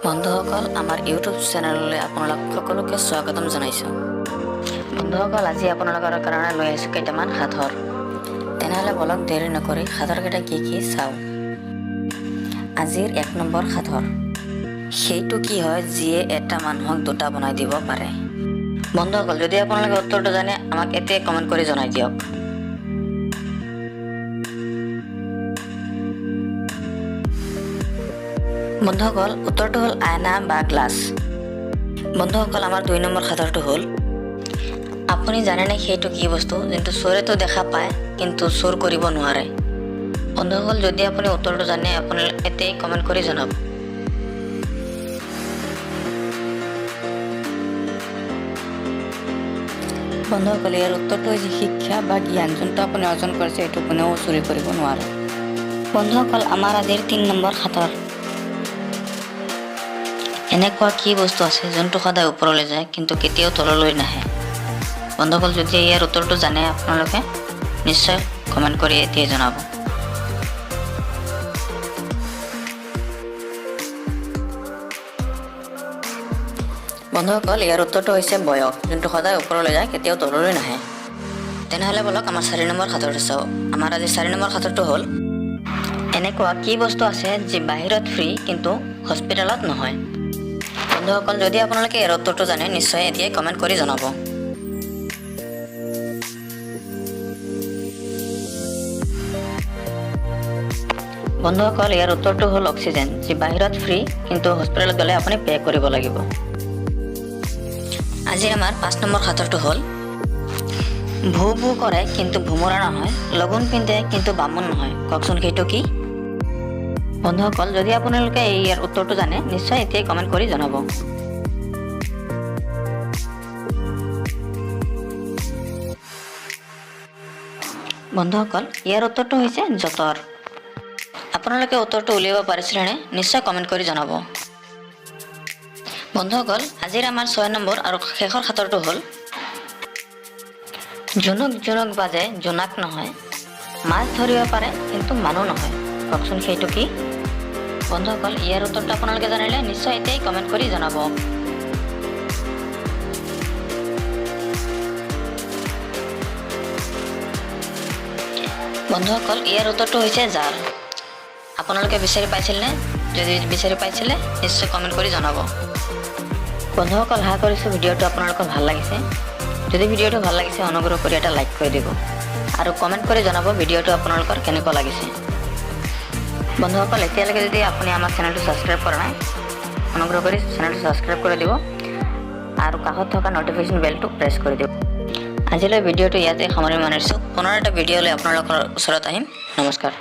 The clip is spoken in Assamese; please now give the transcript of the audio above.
বন্ধুসকল, আমাৰ ইউটিউব চেনেললৈ আপোনালোক সকলোকে স্বাগতম জনাইছোঁ। বন্ধুসকল, আজি আপোনালোকৰ কাৰণে লৈ আহিছোঁ কেইটামান সাঁথৰ। তেনেহ'লে বলক, দেৰি নকৰি সাঁথৰকেইটা কি কি চাওঁ। আজিৰ 1 নম্বৰ সাঁথৰ: সেইটো কি হয় যিয়ে এটা মানুহক দুটা বনাই দিব পাৰে? বন্ধুসকল, যদি আপোনালোকে উত্তৰটো জানে, আমাক এতিয়াই কমেণ্ট কৰি জনাই দিয়ক। বন্ধুসকল, উত্তৰটো হ'ল আইনা বা গ্লাছ। বন্ধুসকল, আমাৰ 2 নম্বৰ সাঁথৰটো হ'ল, আপুনি জানেনে সেইটো কি বস্তু যোনটো চোৰেতো দেখা পায় কিন্তু চোৰ কৰিব নোৱাৰে? বন্ধুসকল, যদি আপুনি উত্তৰটো জানে, আপুনি এতিয়াই কমেণ্ট কৰি জনাব। বন্ধুসকল, ইয়াৰ উত্তৰটো হৈছে শিক্ষা বা জ্ঞান। যোনটো আপুনি অৰ্জন কৰিছে, সেইটো কোনেও চুৰি কৰিব নোৱাৰে। বন্ধুসকল, আমাৰ আজিৰ 3 নম্বৰ সাঁথৰ: এনেকুৱা কি বস্তু আছে যোনটো সদায় ওপৰলৈ যায় কিন্তু কেতিয়াও তললৈ নাহে? বন্ধুসকল, যদি ইয়াৰ উত্তৰটো জানে আপোনালোকে, নিশ্চয় কমেণ্ট কৰি এতিয়াই জনাব। বন্ধুসকল, ইয়াৰ উত্তৰটো হৈছে বয়স, যোনটো সদায় ওপৰলৈ যায়, কেতিয়াও তললৈ নাহে। তেনেহ'লে বলক, আমাৰ 4 নম্বৰ সাঁথৰটো চাওঁ। আমাৰ আজি 4 নম্বৰ সাঁথৰটো হ'ল, এনেকুৱা কি বস্তু আছে যি বাহিৰত ফ্ৰী কিন্তু হস্পিটেলত নহয়? বন্ধুসকল, যদি আপোনালোকে ইয়াৰ উত্তৰটো জানে, নিশ্চয় এতিয়াই কমেণ্ট কৰি জনাব। বন্ধুসকল, ইয়াৰ উত্তৰটো হ'ল অক্সিজেন, যি বাহিৰত ফ্ৰী কিন্তু হস্পিটেলত গ'লে আপুনি পে' কৰিব লাগিব। আজিৰ আমাৰ 5 নম্বৰ সাঁথৰটো হ'ল, ভু ভু কৰে কিন্তু ভোমোৰা নহয়, লগুণ পিন্ধে কিন্তু বামুণ নহয়, কওকচোন সেইটো কি? বন্ধুসকল, যদি আপোনালোকে ইয়াৰ উত্তৰটো জানে, নিশ্চয় এতিয়াই কমেণ্ট কৰি জনাব। বন্ধুসকল, ইয়াৰ উত্তৰটো হৈছে যঁতৰ। আপোনালোকে উত্তৰটো উলিয়াব পাৰিছিলেনে? নিশ্চয় কমেণ্ট কৰি জনাব। বন্ধুসকল, আজিৰ আমাৰ 6 নম্বৰ আৰু শেষৰ সাঁথৰটো হ'ল, জুনুক জুনুক বাজে জোনাক নহয়, মাছ ধৰিব পাৰে কিন্তু মানুহ নহয়, কওকচোন সেইটো কি? বন্ধুসকল, ইয়াৰ উত্তৰটো আপোনালোকে জানিলে নিশ্চয় এতিয়াই কমেণ্ট কৰি জনাব। বন্ধুসকল, ইয়াৰ উত্তৰটো হৈছে জাল। আপোনালোকে বিচাৰি পাইছিলনে? যদি বিচাৰি পাইছিলে, নিশ্চয় কমেণ্ট কৰি জনাব। বন্ধুসকল, আশা কৰিছোঁ ভিডিঅ'টো আপোনালোকৰ ভাল লাগিছে। যদি ভিডিঅ'টো ভাল লাগিছে, অনুগ্ৰহ কৰি এটা লাইক কৰি দিব আৰু কমেণ্ট কৰি জনাব ভিডিঅ'টো আপোনালোকৰ কেনেকুৱা লাগিছে। বন্ধুসকল, এতিয়ালৈকে যদি আপুনি আমাৰ চেনেলটো ছাবস্ক্ৰাইব কৰা নাই, অনুগ্ৰহ কৰি চেনেলটো ছাবস্ক্ৰাইব কৰি দিব আৰু কাষত থকা ন'টিফিকেশ্যন বেলটো প্ৰেছ কৰি দিব। আজিলৈ ভিডিঅ'টো ইয়াতে সামৰণি মাৰিছোঁ। পুনৰ এটা ভিডিঅ' লৈ আপোনালোকৰ ওচৰত আহিম। নমস্কাৰ।